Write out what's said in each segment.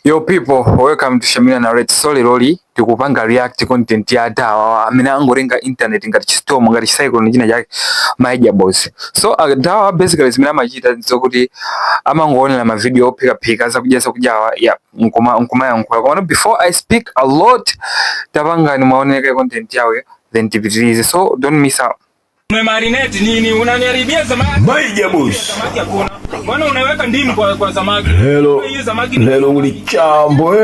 Yo people, welcome to Shamina Narrate. So leroli tikupanga react content ya Adawa amene angotenga internet ngati chistorm, ngati cyclone china chake, Maija Boss. So Adawa basically zimene amachita zokuti amangoonera ma video ophikaphika zakudya zakudyawa ya nkuma nkumayankhula. Koma before I speak a lot, tapangani mwaoneka content yawo, then tipitirize. So don't miss out. Umemarinate nini? Unaniharibia samaki. Maija Boss. Samaki hakuna. Mbona unaweka ndimu kwa samaki? Lelo Hiyo samaki lelo kuli chambo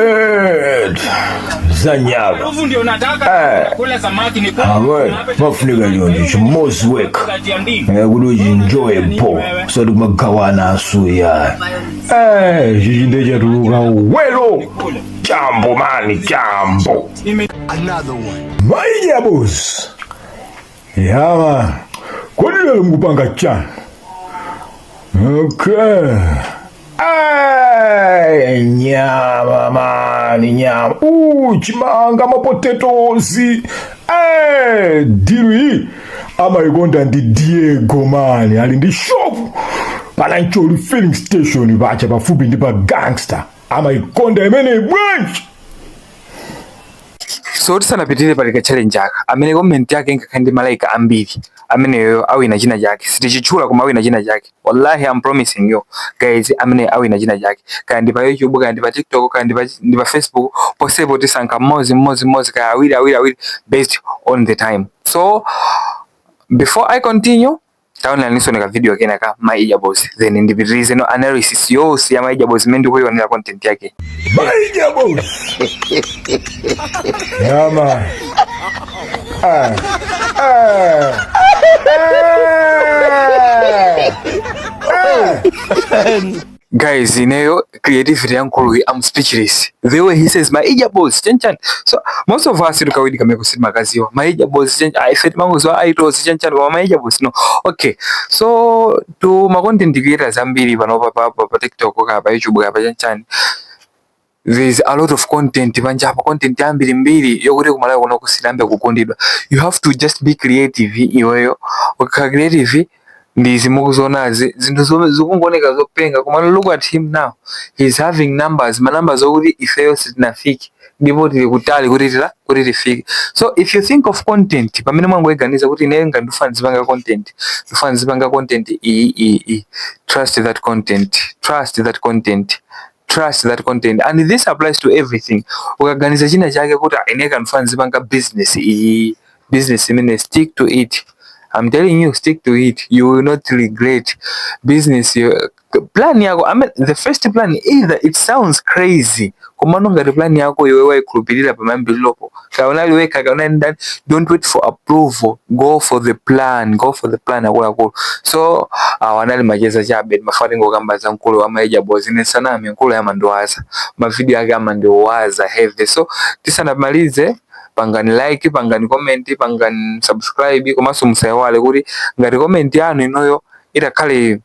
za nyama. Harufu ndio nataka. Kula samaki ni kula. Awe mafunika choncho chimozi weka Kati ya ndimu. Kuti uchinjoye po usati kumagawana asuya chichi nde chatuluka welo chambo mani chambo. Another one. Maija Boss yama, kodi lero mukupanga chani? Okay. Ay, nyama mani nyama. Chimanga, mapotatoes. Ay, deal iyi amayikonda ndi Diego mani, ali ndi shop pana Ncholi filling station pacha pafupi ndi pa gangster, amayikonda imene bwanji. So tisanapitire, palika challenge aka amene comment yake ingakhale ndi ma like ambiri, ameneyo awina china chake. Sitichitchula, koma awina china chake. Wallahi, I'm promising you guys, amene awina china chake, kaya ndi pa YouTube, kaya ndi pa TikTok, kaya ndi pa Facebook, posepo tisankha mmodzi mmodzi mmodzi, kaya awiri awiri awiri, based on the time. So before I continue, taoneraninso ka video kena ka Maija Boss, then ndipitirize no analysis yonse ya Maija Boss imene ndikuionera content yake. Maija Boss. Yama. Ah. Ah. Ah. Ah. Guys, ineyo creativity yankulu, I'm speechless. The way he says "Maija Boss" chanchan. So most of us tukawidi kameko sitimakaziwa Maija Boss chanchan, ife timangoziwa itos chanchan, koma Maija Boss no. Okay, so to ma content creators ambiri panopa pa TikTok, ka pa YouTube, ka pa chanchan, there is a lot of content panjapo, content ambiri mbiri yokuti kumalawi kuno kusilambe kukondedwa. You have to just be creative. Iweyo ukakhala creative, ndi zimukuzonazi zinthu zikungooneka zopenga, koma look at him now, he's having numbers, ma numbers okuti ifeyo sitinafike ndipo tili kutali kuti tila kuti tifike. So if you think of content, pamene mwangoiganiza kuti ineyo nga ndifuna ndizipanga content, ndifuna ndizipanga content iyi iyi iyi, trust that content, trust that content, trust that content. And this applies to everything. Ukaganiza china chake kuti, "Ah, ine ndifuna ndizipanga business iyi," business imene, stick to it. I'm telling you, stick to it. You will not regret. Business plan yako, I mean, the first plan, either it sounds crazy, koma ngati plan yako iwe wayikhulupirira pamambiliropo, kaona liweka kaona ndani, don't wait for approval. Go for the plan, go for the plan, akuluakulu. So awa anali macheza chabe, mafati ngokamba za mkulu wa Maija Boss. Ine saname, mkulu amandiwaza, mavideo ake amandiwaza heavy. So tisanamalize, pangani like, pangani comment, pangani subscribe, komanso musaiwale kuti ngati comment yanu inoyo itakhale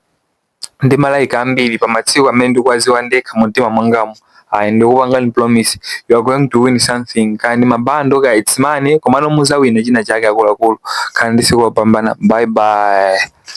ndi ma like ambiri pa matsiku amene ndikuwaziwa ndekha mumtima mwangamo, ayi, ndikupangani promise, you are going to win something, kaya ndi mabando, kaya it's money, komano muzawina china chake akuluakulu. Khala ndi tsiku lopambana. Bye bye.